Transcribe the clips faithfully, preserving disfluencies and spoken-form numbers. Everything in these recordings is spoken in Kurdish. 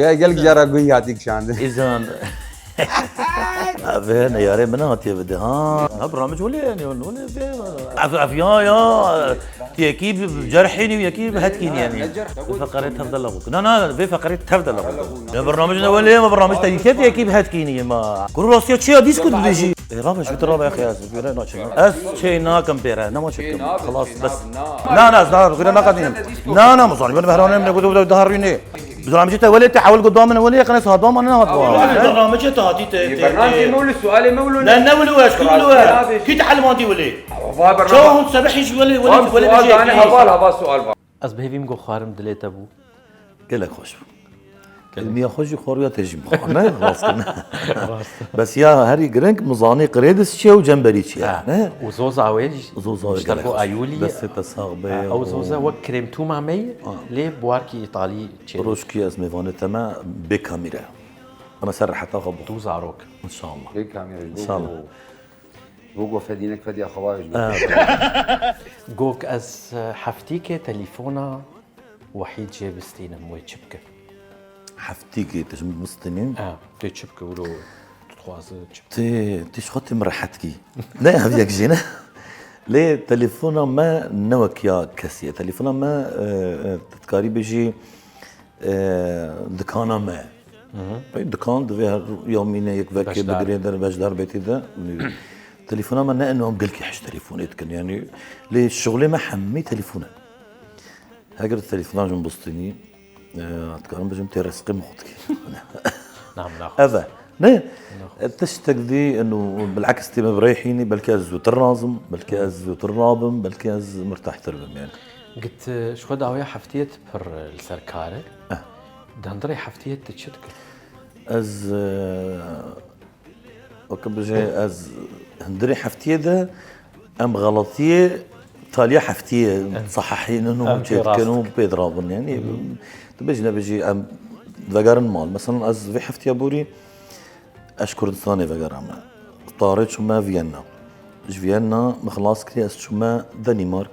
Ya gelek cara guhî hatî kişandin. Îzan. Ev neyarê min hatiye bide ha. Ha, bira min wele yani, wele be. Ev, ev ya, ya. Yekî bi cerhînî û yekî bi hetkînî yani. Vê feqerê tev de lexûk. Na, na, vê feqerê tev de lexûk. Ne bernamij ne wele, ma bernamij te yekî yekî bi hetkînî ma. Kuru rastiya çi ya dîs ku dibêjî? E, rabe, ji tu rabe, xeyaz, bi re naçin. Ez çê nakim pêre, nema çekim. Xelas, bes. Na, na, ez na, xwîna naqedînim. Na, na, mizanî, ben behranê min, bu, bu, daha rûnê. Bi dramcî te welê te hewil got ba min welê, qene saha ba min nehat ba. Bernamecê te hatî te, te, Bernamecê te. Mewlû, sualê mewlû Ne, ne. Ne welû ez, kî welû ez? Kî te elmandî welê? Çawa hûn sebehî ji welê, welê, welê bêjê, sual dane, kî? Heval, heval sual var. Ez bi hêvî min got xwarin dilê te bû. Gelek xweş bû. Kelmiya xwe jî xwaruya te jî bixwe. Ne, rast e, ne? Rast. Bes ya herî giring mizanî qirêdis çi ye û cemberî çi ye, ne? Û zoza wê jî. Zoza wê gelek xweş. Ayûlî. Destê te sax be. Ew zoza wek krêmtûma me ye, lê buwarkî îtalî çê. Rojkî ez mêvanê te me bê kamîre. Em ê ser reheta xwe bixwe. Du zarok. Înşallah. Bê kamîre. Înşallah. Bo go fedînek fediya xwe bavêj. Gok ez, e, heftîkê telîfona Wehîd jê bistînim, wê çi bike? Heftîkê tu ji min bistînî? E, tê çi bike wilo tu dixwaze çi bike? Tê, tê ji xwe tê min rehet kî. Ne ev yek jî ne. Lê telefona me ne wek ya kesî ye. Telefona me, e, e, tu dikarî bêjî, e, dikana me. Pey dikan divê her ya mîne yek vekê bigirê der beşdar bêtî de. Telefona me ne eno em gelkî heş telefonê dikin. Yani lê şixulê me hemî telefon e. Heger tu telefonan jin bistînî, e, dikarim bijim tê resqê min xwe dikî. Nam naxwe. Ev e. Ne? E, tiştek dî, eno, bil'eks tê me bi rêhînî, belkî ez zûtir razim, belkî ez zûtir rabim, belkî ez mirtahtir bim yani. Git, e, ji xwe dawiya heftiyê tu pir, e, li ser kar e. Eh. Di hundirê heftiyê tu çi dikir? Ez, e, Weke bijê ez hundirê heftiyê de em xeletiyê taliya heftiyê sehehînin û çêdikin û pê dirabin. Yani tu bêjî nebêjî em vegerin mal. Mesela ez vê heftiya borî ez ji Kurdistanê vegerame. Tarê çûme Viyana. Ji Viyana min xilas kiriye ez çûme Denîmark.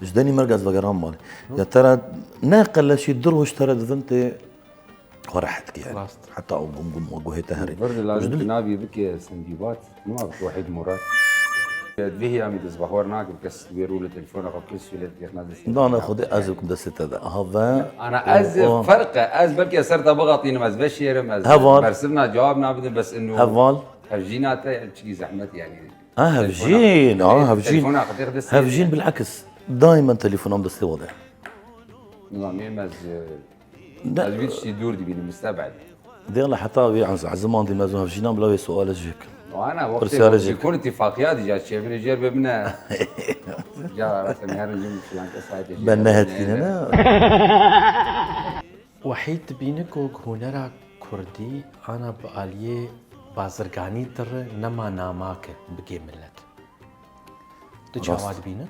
Ji Denîmark ez vegeram malê. Ya te re ne qeleşî du roj te re divin tê Xwe rehet kir. Rast. Heta ew gum gum û guhê te herê. Vir li lazim tu navê bike Sendîbat, nima bike Wehîd Murad. Divê hiya min dest bexwer nakim kes wê rû li telefona xwe bike sûlet gêrna destê. Dana Xwedê ez bikim destê te de. Aha ve. Ana ez ferq e, ez belkî ser te bixatînim, ez veşêrim, ez Heval. Bersivna cewab nabidim, bes inu. Heval. Hevjîna te çikî zehmet yani. Ha, hevjîn, ha, hevjîn. Telefona xwe têx destê. Hevjîn bil'eks. Daîmen telefonam destê we de. Nizam, êm ez, e, Ne. Ez wî tiştî dûr dibînim, mistebed. Dêla heta wî ez, ezimandî me zû hevjînan bila wê sualê jê bikin. Ana wextê Pirsyarê jê bikin. Kon îtîfaqiya dî ca çêbinê jêr bibine. Ca rastî her jim filan kesayetê jê. Ben nehetkîne ne. Wehîd dibîne ku hunera kurdî ana bi aliyê bazirganî dir nema namake bigê millet. Tu çawa dibîne?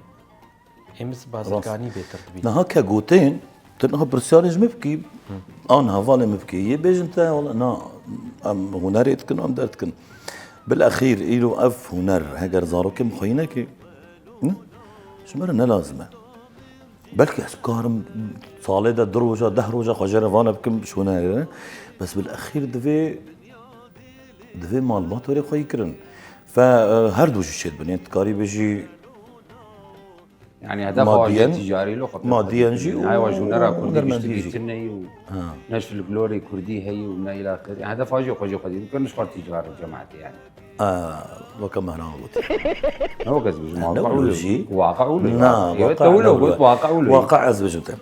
Êmis bazirganî bêtir dibînin. Niha ke gotên, tu niha pirsyarê ji min bikî, an hevalê min bikî, yê bêjin te, wala, na, em hunerê dikin, em derdikin. Bilexîr, îro ev huner, heger zarokê min xweyî nekê, hı? Ji min re ne lazim e. Belkî ez karim salê de du roja, deh roja xwe jê re vane bikim ji hunerê re. Bes bilexîr divê, divê malbat were xweyî kirin. Fe, e, her du jî çêdibin. Yên dikarî bêjî, Yani hedefa jî ticarî lo xwe. Madiyen jî û hunermendî jî. Tune yî û ne ji folklorê kurdî heyî û ne îlaxir. Yani hedefa jî xwe jî xwedî bikin ji xwe ticaret cemaetê yani. Weke me hana gotî. Ne weke ez bijim, waqe û jî. Waqe û na, waqe û got waqe û. Waqe ez bijim te.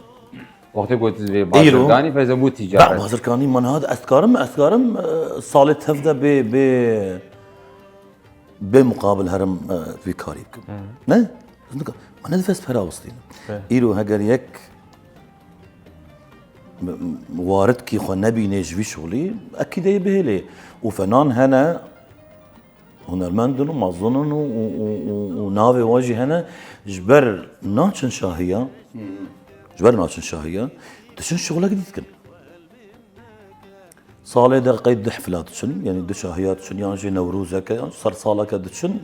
Wextê got vê bazirganî fezem û ticaret. Bazirganî man hat ez karim, ez karim, e, salê tev de bê, bê Bê muqabil herim, e, vî karî bikim. Ne? Ez nika, ma ne difes pera wistîne. Îro heger yek m-, m-, waridkî xwe nebînê ji vî şolî, ekîdeyê bihêlê. Û fenan hene, hunermend in û mezin in û, û, û, û, û navê wan jî hene, ji ber naçin şahiya, ji ber naçin şahiya, diçin şolek dî dikin. Salê de qey du hefla diçin, yanî du şahiya diçin, yan jî newrozeke, yan sersaleke diçin,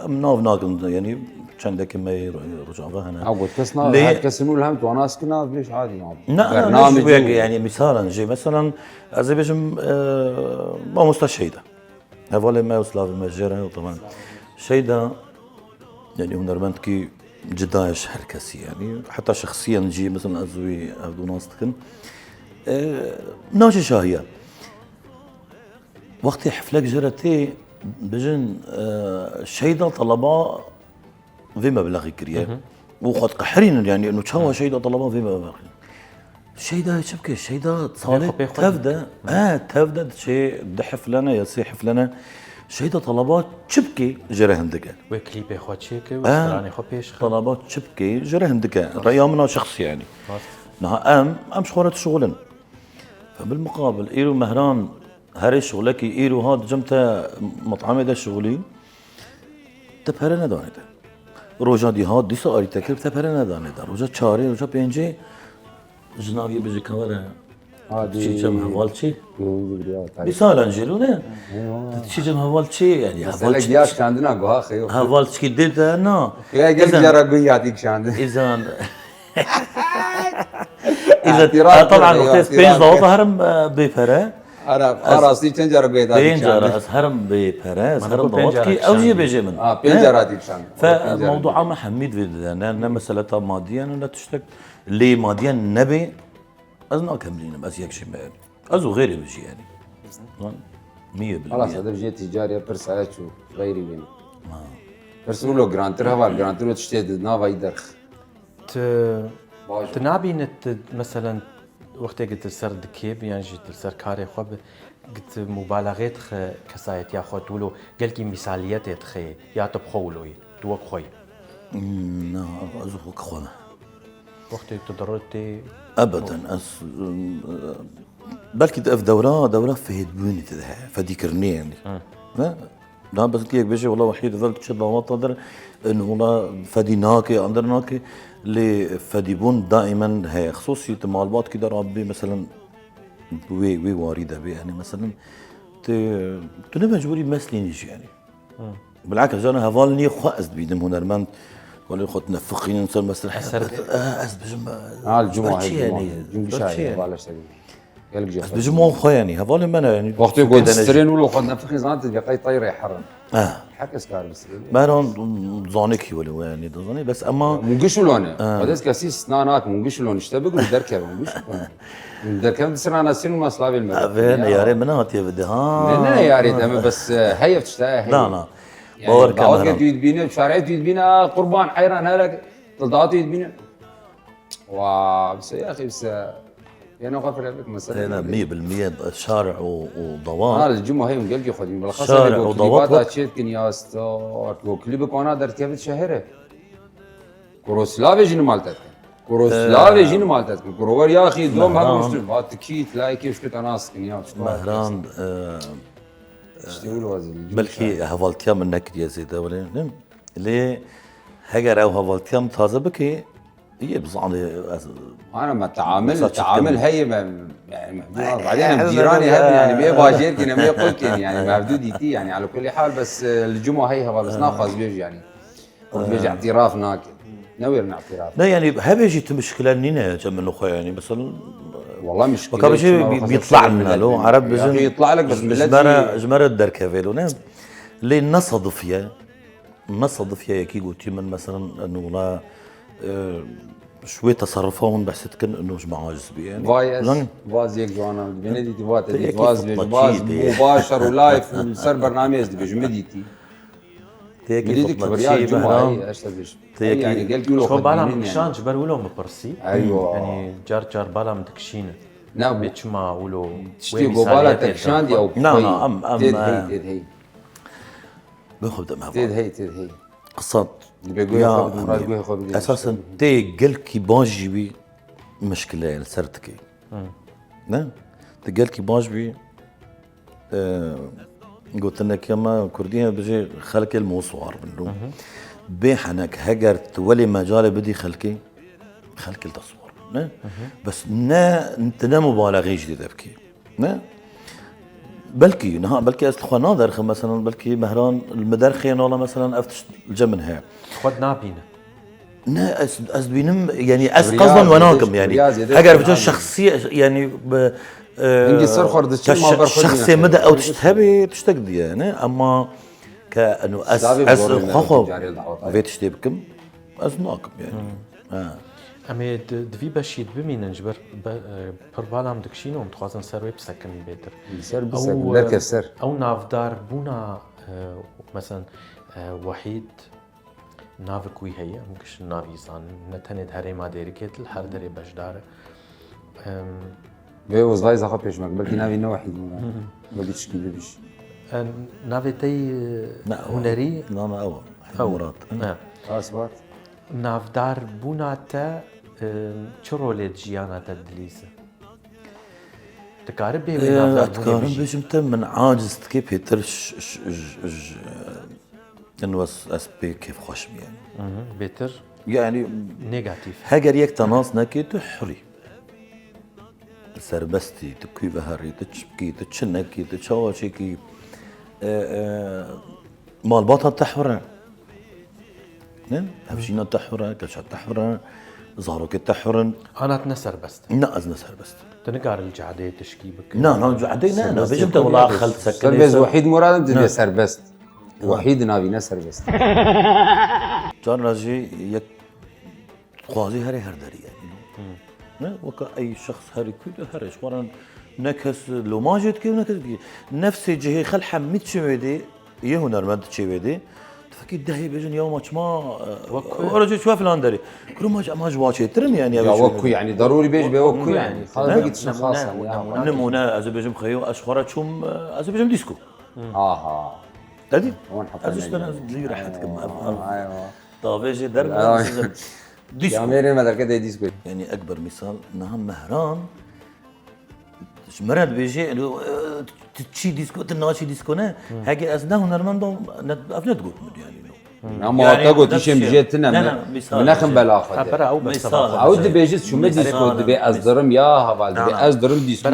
em nav nakin, yanî Çendekî me yê Ro-, Rojava hene. Ha, got kes na, Lê- her kesî nû li hem tu nas ki nav bêj adî nav. Ne, ne, ne Bernamê ji wek, cû. Yani, misalan jî, meselan, ez ê bêjim, e, mamosta Şeyda. Hevalê me û slavê me jê re, tamam. Şeyda, yani, hunermendkî cida ye ji her kesî, yani. Heta şexsiyen jî, mesela, ez wî hevdû nas dikim. E, Naçe şahiye. Wextê heflek jê re tê, bijin, e, Şeyda talaba vê meblexê kiriye. Û xwe diqehirînin, yani, û çawa Şeyda talaba vê meblexê. Şeyda çi bike? Şeyda salê xwe pê xwe tev de, he, tev de diçê, di heflene ya sê heflene. Şeyda talaba çi bike jê re hindik e. Wê klîpê xwe çêke, wê stranê xwe pêş xe. Talaba çi bike jê re hindik e. Reya min a şexsî, yani. Niha em, em ji xwe re dişixulin. Fe bil muqabil, îro Mehran herê şixulekî, îro ha dicim te mat'amê de şixulî, te pere nedanê te. Roja dî hat, dîsa arî te kir, te pere nedanê te. Roja çarê, roja pêncê, ji navê bijî kawere. Çi cem heval çi? Misalan jê lo ne? Çi cem heval çi? Yani heval Mesela çi? Giya şandina guha xeyo. Heval çi dê de na. Ya gel cara guhi yadî şandin. Îzan. Îtiraf Taban kir, wextê ez îtiraf pênc dawata kir. herim e, bê pere. Ara, ara sî çend cara guhi yadî Pênc cara şandin. Ez herim bê pere. Ez Mana herim ku pênc dawat cara ki ew jî şandin. bêjê min. Ha, pênc cara dî şandin. Fe mewdua me hemî divê dide. Ne, ne meseleta madiye ne, ne tiştek. Lê madiye nebe, ez nakem lînim, ez yek jî me. Ez û xêrê min jî yani. Lan, miye bil Hala miye. Sedef jê tîcariye pirsa ye çû, xeyrî wî. Pirs wilo girantir heval, girantir o tiştê di nava yî derx. Tu, tu nabîne tu, meselen, wextê ki tu ser dikê bi, yan jî tu ser karê xwe bi, ki tu mubalaxê dixe kesayetiya xwe, tu wilo gelkî mîsaliyetê dixe, ya tu bi xwe wilo yî, tu wek xwe yî. Hmm, Na, ez û xwe xwe me. Wextê tu dirotê, Ebeden, ez, ım, belkî de ev dewra, dewra fêdbûnî de heye, fedîkirinê yani. Ne? Daha bes yek bêje, wela wehî divel çi dawata der, in wela fedî nake, an der nake, lê fedîbûn daimen heye. Xisûsî tu malbatkî der abi, meselen, wê, wê warî de bê, yani, meselen, tu, tu ne mecbûrî meslînî jî, yani. Bilakis, cana heval niye xwe ez dibînim hunermend, wela xwe nefiqînin ser meselen. Eser Eh, ez bijim, eh, Ha, li cuma çi heye, yani? Cuma. Cuma Çi şahê, yani? heval işte. Gelek jî. Ez bijim wan xwe yani. Hevalê me ne yani? Wextê got strên wilo xwe nefiqîn zan tu qey teyrê herin. Eh. Herkes kar bi strên. Meran zanê ki wele yani, dizanê. Bes ama Mû giş û lone. Xwedês kesî sna nakin, mû giş û lone. İşte bigû derkeve, mû giş û lone. Derkeve di sirana sîn û maslavê me. Ve ne yarê min hatiye vide ha. Ne, ne yarê deme bes, e, heye tişta, heye. Dana. Yani, Bawer dawet kamera. ke tu dibîne, çare tu dibîne, a, qurban, heyran, hele, tu dawet tu dibîne. Wa, bise, ya xî, bise. Yani, xwe fire bik, mesela. Ena mî bil mî şar û, û dawa. Ha, li cuma heyim gelkî xwedî. Bila Şar xasa û go dawa klîbata bak. Çêtkin ya sto, go klîbi kona derkevit şehere. Kuro slavê jin mal tetkin. Kuro slavê jin mal tetkin. Kuro wer yaxî dom Mehran. hem muştur. Va tikî, tilayê kê şkut anaskin ya. Mehran, e, İşte öyle vaziyette. belkî hevaltiya min nekiriye zêde wele, ne? Lê heger ew hevaltiya min taze bike, yê bizanê ez. Ana me teamil, Mesela teamil çetin. Heye me, yani me, بعدين em cîranê hebin yani me bajêr kî ne me qul kên yani me hevdû dîtî yani ala kulî hal bes, e, li cuma hey heval bes naxwaz bêj yani. Û bêj îtiraf nake. Ne wêr ne îtiraf. Ne yani hebe jî tu muşkile nîne cem min xwe yani mesela. Valla muşkile Baka bir şey çima bir xwest yitla millet lo jî. Arap Ya bizim yitla lek bes millet jmere jî. Jmere derkeve lo ne. Lê ne sadifiye. Ne sadifiye yekî gotî min mesela nûla, e, ji wê teserrufa hûn behs dikin, nû ji me aciz bûye. Vay ez, Lan, vaz yek ciwana, bine dîtî vate Te dît, yekî vaz fitna bêj, vaz çî bê. Mubaşer û live û ser bernameyê ez dibêjim, min dîtî. Te yekî Min dîtî fitna kibriya çî, cuma Behram. heye, eşte bêj. Te yekî Yani, gel kilo Ço bala xwedînin min yani. Kişan ji ber wilo min pirsî. Eywa. Yani car car bala min dikişîne. Ne bu. Bê çima wilo. Tiştî go bala te kişandî ew. Na, na, em, em, Têd e, hey, têd hey. Bixwedem heval. Têd hey, têd hey. Qisat. Dibê guhê xwe bidî, murad guhê xwe bidî. Esasen tê gelkî baş jî bî mişkile ye li ser dikê. Ne? Tê gelkî baş bî, e, gotineke me kurdî heye, bijê xelkê li moswar bin. Bê henek heger tu welê mecalê bidî xelkê, xelkê li te swar bin. Ne? Bes ne, tu ne mubalexê jî dê bikî. Ne? Belkî, niha, belkî ez li xwe naderxim, meselen, belkî Mehran li min derxê nala, meselen, ev tişt li cem min heye. Xwe dinabîne. Ne, ez, ez dibînim, yanî ez qasdan we nakim, yanî. Heger vêca şexsî, yanî bi, e, Hingî ser xwe diçin, şexsê min de ew tişt hebe, tiştek diye, ne? Ema ke, eno, ez, ez xwe xwe vê tiştê bikim, ez nakim, yanî. Ha. Em ê di, di vî beşî de bimînin, ji ber be, e, pir bala min dikişîne û em dixwazin ser wê bisekinîn bêtir. Ser bisekin, ew, e, derkev ser. Ew navdarbûna, e, meselen, e, Wehîd navek wî heye, em giştin navî zanin. Ne tenê di herêma Dêrikê de, li her derê beşdar e. Em, Vê wezayî zaxa pêşmerge, belkî navî ne Wehîd bû. Belkî tişkî bibîş. E, navê te yî, e, hunerî? Na, na, ew. Ew. Murat. E. Asbat. Navdarbûna te, e, çi rolê di jiyana te dilîze? Dikare bê wê, e, navdarbûnê dikarim bijî? Bêjim te min aciz dike pêtir ş-, ş-, ş-, ş-, e, in wes ez pê kêfxweş biyem. Mhm, bêtir. Yani, negatif. Heger yek te nas neke, tu hurî. Serbestî, tu kû veherî, tu çi bikî, tu çi nekî, tu çawa çêkî. E, e, Malbata te hur e. Ne? Hevjîna te hur e, keça te hur e, zarokê te hur in. Ana tu ne serbest? Na, ez ne serbest. Tu nikarî li cadeyê tişkî bikî? Na, na, cadeyê ne, na, bêjim te wela xelt sekinê. Serbest, Wehîd Murad in, tu dibê serbest. Wehîd navî ne serbest. Carna jî yek Dixwazî herê her derî, yanî. Ne? Weke ey şexs herî kû de herê. Ji xwe re ne kes loma jê dike, ne kes dike. Nefsê cihê xel hemî çi wê dê, yê hunermend çê wê dê. Tu fekî dehê bêjin ya ma çima, e, wek ku? Ora cê çi filan derî. Kuro ma, ma ji wa çêtir in, yanî, ya wek ku, yanî, darûrî bêj be wek ku, yanî. Xala vekî tişt xas e, ya. Nimûne, ez ê bêjim xeyo, ez ji xwe re çûm, e, ez ê bêjim dîsko. Aha. Edî? Ez işte ez lî rehet kim. Ev, ev. Tavê jê derman dîsko. Yanî Ekber, misal, niha Mehran ji min re dibêje, elo, e, tu çî dîsko, tu naçî dîsko ne? Heke ez ne hunermend bam, ne, ev ne digot min, yanî, no. Ama te got, îşên bijê tine, min nexin bela xwe de. Ew dibêje çûme dîsko, dibê ez dirim, ya heval, dibê ez dirim dîsko.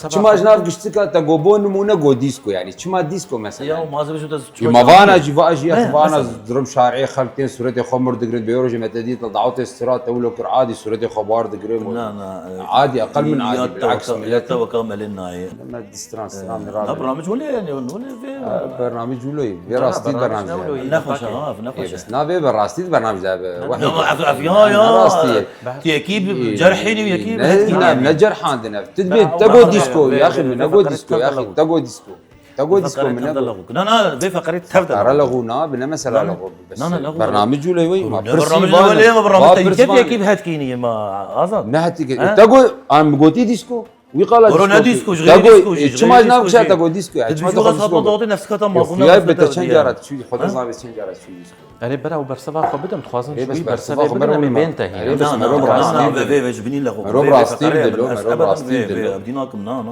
Çima ji nav giştika te got bo nimûne got dîsko, yanî çima dîsko mesela? Ya, ma ez bêjim te Ji ma vana jî va jî, ez vana dirim şarê xelk tên sûretê xwe mir digirin, bêro jî me te dît, dawetê sira te wilo kir adî sûretê xwe bar digirin. Na, na, e, adî, aqil min adî, bilaks millet. Te weka melê nayê. Me dîstran, stran, e, ra. Na, bernamij wile, yanî, wile vê. Ha, bernamij wilo ye. Vê rastî bernamij ne wilo ye. Nexweş e, ha, nexweş e. Bes, na vê be rastî bernamij de be. Na, ma ev, ev, ya, ya. Rastî ye. Tu yekî cerhînî û yekî hetkînî. Ne, ne cerhandin ev. Tu dibê, te got dîsko, yaxî min, ne got dîsko, yaxî, te got dîsko. Te got dîsko min ne got. Na, na, vê feqerê tev de. Ara lexû na, bi ne mesela lexû. Bes na, na, lexû. Bernamij cûle wê ma. Pirsî bernamij van. Lê ma bernamij te yekî bi hetkînî ma Azad. Ne hetkî. Te got, an mi gotî dîsko. Wî qala dîsko. Koro ne dîsko, ji xeyrî dîsko jî. Çima nav kişa te got dîsko ya? Çima te got dîsko? Dawetê nefsika te ma. Xwe ya be te çend cara çû, xwe te zave çend cara çû dîsko. Erê bira û berseva xwe bidim, dixwazim ji wî bersevê bidim, em ê bên te hîn. Erê bes mero rastî. Vê, vê, ji binî lexû. Mero rastî bide lo, mero rastî bide lo. Dînakim na, na.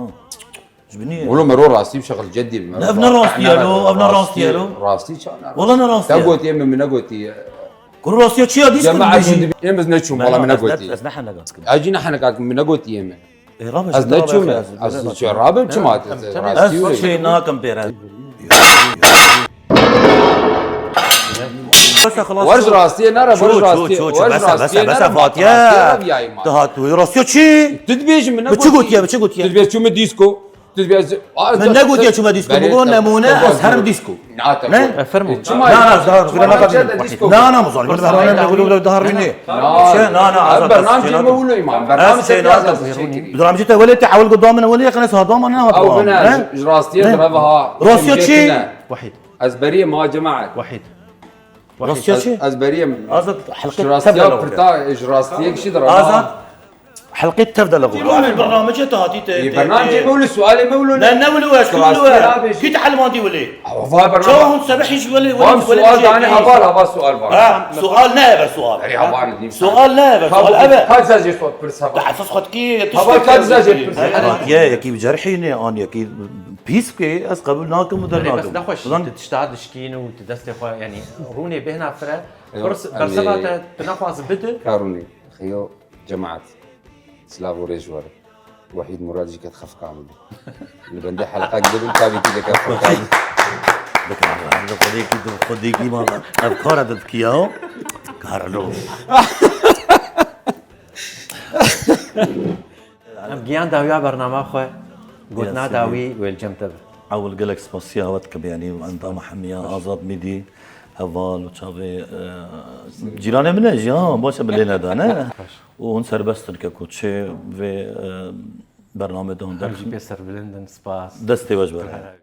Ji binî. Wilo mero rastî bi şexil ceddî bi mero. Ev ne rastî ye lo, ev ne rastî ye lo. Rastî ça ne? Wala ne rastî ye. Te gotiye min, min negotiye. Kuru rastiya çi ya dîsko dibêjî? Em biz neçûm, wala min negotiye. Ez ne heneka dikim. Ez jî ne heneka dikim, min negotiye min. Ez neçûm, ez çi rabim çima rastî wilo. Ez şey nakim pêre. Warj rastiye nere, warj rastiye. Bese, bese, bese, Fatiye. Tu hat, tu rastiya çi? Tu dibêjî min negotiye. Bi çi gotiye, bi çi gotiye? Tu dibêjî çûme dîsko. Tu dibê ez, a, min negotiye çûme dîsko, min got nemûne ez herim dîsko. Na, te got. E, fermo. Çima? Na, na, ez daha rûnê. Na, na, mizan, min daha rûnê, ne wilo, daha rûnê. Na, na, na, ez bernamecê me wilo îman. Bernamecê te wele te ewil got da min wele, yekine sa da min ne hat. Ew bine, ji rastiye direva ha. Rastiya çi? Wahid. Ez beriyê ma cemaet. Wahid. Rastiya çi? Ez beriyê. Azad, helqê tev de lewre. Ji rastiya kişî direva. Azad. Helqê tev de lexû. Bernamecê te hatî te. Bernamecê me wilo, sualê me wilo ne. Ne, ne wilo, ez wilo. Kî te helmandî wilo? Çawa hûn sebehî ji wilo, wilo, wilo. Sual dane, heval, heval sual var. Ha, sual ne eve sual. Erê heval dîm. Sual ne eve sual eve. Ka dizajê sual pirs heval. Te efas xwe dikî. Heval ka dizajê pirs. Ye, yekî bi cerhî ne, an yekî pîs bike, ez qebûl nakim û dernakim. Erê bes nexweş, tu tişta dişkîn û tu destê xwe, yanî rûnê bêhna fire. Pirs, berseva te tu nexwaz bide. Ka rûnê. Xeyo. Cemaet, silav û rêz ji we re. Wahîd Murad jî ket xefqa min. Li bendê heleqek dibin ka vî kî dike xefqa min. Dikare, her xwedekî tu xwedekî ma ev kara te dikiya. Karlo. Em giyan dawiya bernama xwe gotina Ya, dawî wê li cem te be. Ewil gelek spasiya we dikim, yanî endama hemiya Azad Mîdî, heval û çavê e, cîranê min e jî, ha, baş e, bi lê neda, ne? Û hûn serbest in ke ku çi vê e, bernamê de hûn Em jî derxin. Pê serbilind in, spas. Destê we ji we re.